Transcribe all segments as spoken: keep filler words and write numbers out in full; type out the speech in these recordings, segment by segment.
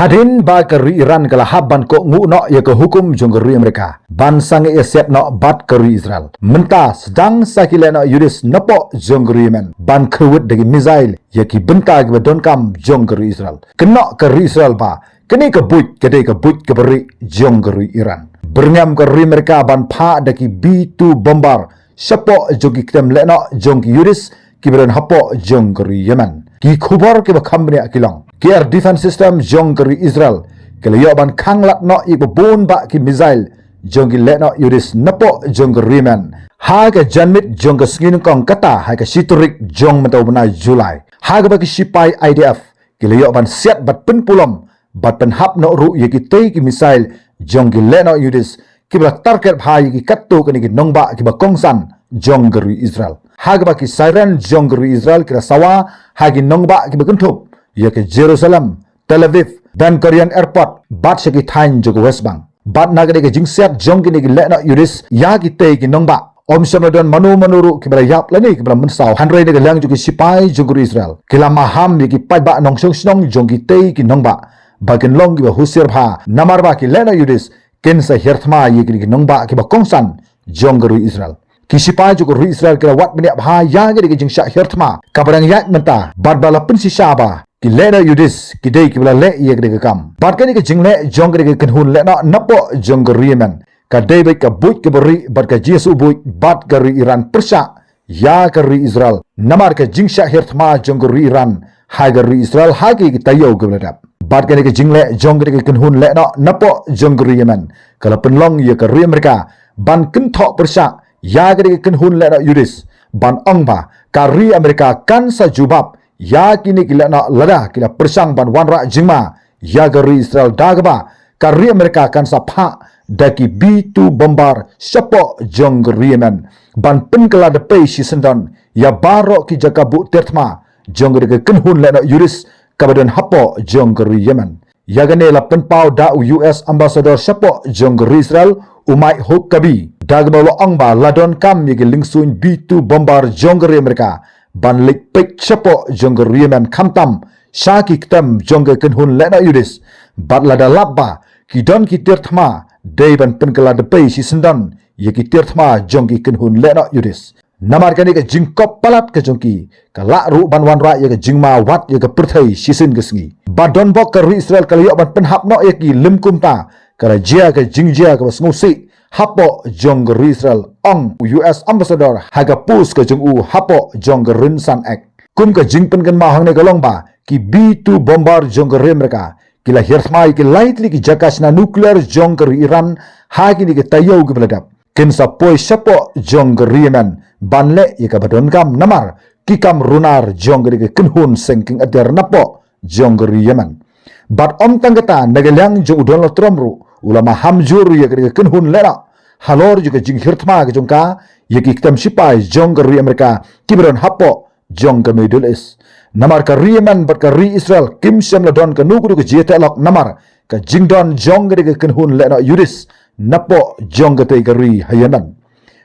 Hadien ba ka ri Iran ka la hap ban kohnguh noh ïa ka hukum jong ka ri Amerika ban sangeh ïasiat noh bad ka ri Israel, mynta sdang sa ki lehnoh Yudis napoh jong ka ri Yemen ban kyrwit da ki missile ïa ki bynta kiba donkam jong ka ri Israel. Kynnoh ka ri Israel ba kane ka buit ka dei ka buit kaba rieh jong ka ri Iran. Byrngem ka ri Amerika ban phah da ki B two bomber shapoh jong ki ktem lehnoh jong ki Yudis kiba don hapoh jong ka ri Yemen. Ki khubor kiba kham bniah ki long, ki air defense system jong ka ri Israel ki la ïoh ban khanglad noh ïa kiba bun bah ki missile jong ki lehnoh Yudis napoh jong ka ri Yemen ha ka janmiet jong ka sngi nyngkong, kata ha ka shi tarik jong mynta u bnai July, ha kaba ki sipai I D F ki la ïoh ban siat bad pynpulom bad pynhap noh ruh ïa kitei ki missile jong ki lehnoh Yudis kiba la target bha ïa ki katto katne ki nongbah kiba kongsan jong ka ri Israel. Ha kaba ki siren jong ka ri Israel ki la sawa ha ki nongbah kiba kynthup ïa ka Jerusalem, Tel Aviv, Ben Gurion Airport bad sha ki thaiñ jong ka West Bank. Bad na ka dei ka jingsiat jong kine ki lehnoh Yudis ïa kitei ki nongbah, ym shym la don mano mano ruh kiba la ïap lane kiba la mynsaw. Hynrei na ka liang jong ki sipai jong ka ri Israel ki la maham ïa ki paidbah nongshong shnong jong kitei ki nongbah ba kin long kiba husiar bha, namar ba ki lehnoh Yudis kin sa hiar thma ïa kine ki nongbah kiba kongsan jong ka ri Israel. Ki sipai jong ka ri Israel ki la wad bniah bha ïa kane ka jingshah hiar thma kaba dang ïaid mynta bad ba la pynshisha ba ki lehnoh Yudis ki dei kiba la leh ïa kane ka kam. Bad kane ka jingleh jong kane ka kynhun lehnoh napoh jong ka ri Yemen ka dei beit ka buit kaba rieh bad ka jingïasuhbuit bad ka ri Iran pyrshah ïa ka ri Israel, namar ka jingshah hiar thma jong ka ri Iran ha ka ri Israel ha ki taïew kiba la dep. Bad kane ka jingleh jong kane ka kynhun lehnoh napoh jong ka ri Yemen ka la pynlong ïa ka ri Amerika ban kynthoh pyrshah ïa kane ka kynhun lehnoh Yudis, ban ong ba ka ri Amerika kan sa jubab ïa kine ki lehnoh lada ki la pyrshang ban wanrah jingma ïa ka ri Israel, da kaba ka ri Amerika kan sa phah da ki B two bomber shapoh jong ka ri Yemen ban pynkylla dpei shisyndon ïa baroh ki jaka buh tiar thma jong kane ka kynhun lehnoh Yudis kaba don hapoh jong ka ri Yemen. Ïa kane la pynpaw da u U S Ambassador shapoh jong ka ri Israel, u Mike Huckabee, da kaba u la ong ba la donkam ïa ki lyngsuiñ B two bomber jong ka ri Amerika ban leit peit shapoh jong ka ri Yemen, khamtam sha ki ktem jong ka kynhun lehnoh Yudis. Bad lada lap ba ki don ki tiar thma, dei ban pynkylla dpei shisyndon ïa ki tiar thma jong ki kynhun lehnoh Yudis. Namar kane ka jingkop palat ka jong ki ka lah ruh ban wanrah ïa ka jingma wat ïa ka pyrthei shisien ka sngi. Ba donbok ka ri Israel ka la ïoh ban pynhap noh ïa ki, lym kumta ka la jia ka jingjia kaba sngewsih hapoh jong ka ri Israel, ong u U S Ambassador ha ka post ka jong u hapoh jong ka rynsan X. Kum ka jingpynkynmaw hangne ka long ba ki B two bomber jong ka ri Amerika ki la hiar thma ïa ki lai tylli ki jaka shna nuclear jong ka ri Iran ha kine ki taïew kiba la dep. Kin sa poi shapoh jong ka ri Yemen ban leh ïa kaba donkam namar ki kam runar jong kane ka kynhun seng kieng atiar napoh jong ka ri Yemen. Bad ym tang kata, na ka liang jong u Donald Trump ruh u la maham jur ïa kane ka kynhun lehnoh halor jong ka jinghiar thma ka jong ka ïa ki ktem shipai jong ka ri Amerika kiba don hapoh jong ka Middle East. Namar ka ri Yemen bad ka ri Israel kim shym la don kano kano ka jingïateh lok namar ka jingdon jong kane ka kynhun lehnoh Yudis napoh jong katei ka ri ha Yemen.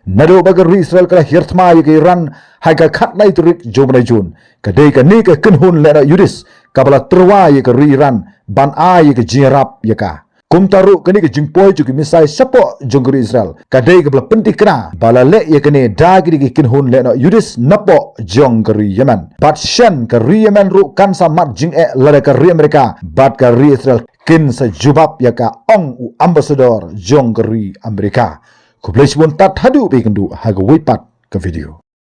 Naduh ba ka ri Israel ka la hiar thma ïa ka Iran ha ka khatlai tarik jong u bnai Jun, ka dei kane ka kynhun lehnoh Yudis kaba la tyrwa ïa ka ri Iran ban ai ïa ka jingïarap ïa ka. Kumta ruh kane ka jingpoi jong ki missile shapoh jong ka ri Israel ka dei kaba la pynthikna ba la leh ïa kane da kine ki kynhun lehnoh Yudis napoh jong ka ri Yemen. Bad shen ka ri Yemen ruh kan sa mad jingeh lada ka ri Amerika bad ka ri Israel kin sa jubab ïa ka, ong u Ambassador jong ka ri Amerika. Khublei shibun, tad haduh ba ïakynduh ha kawei pat ka video.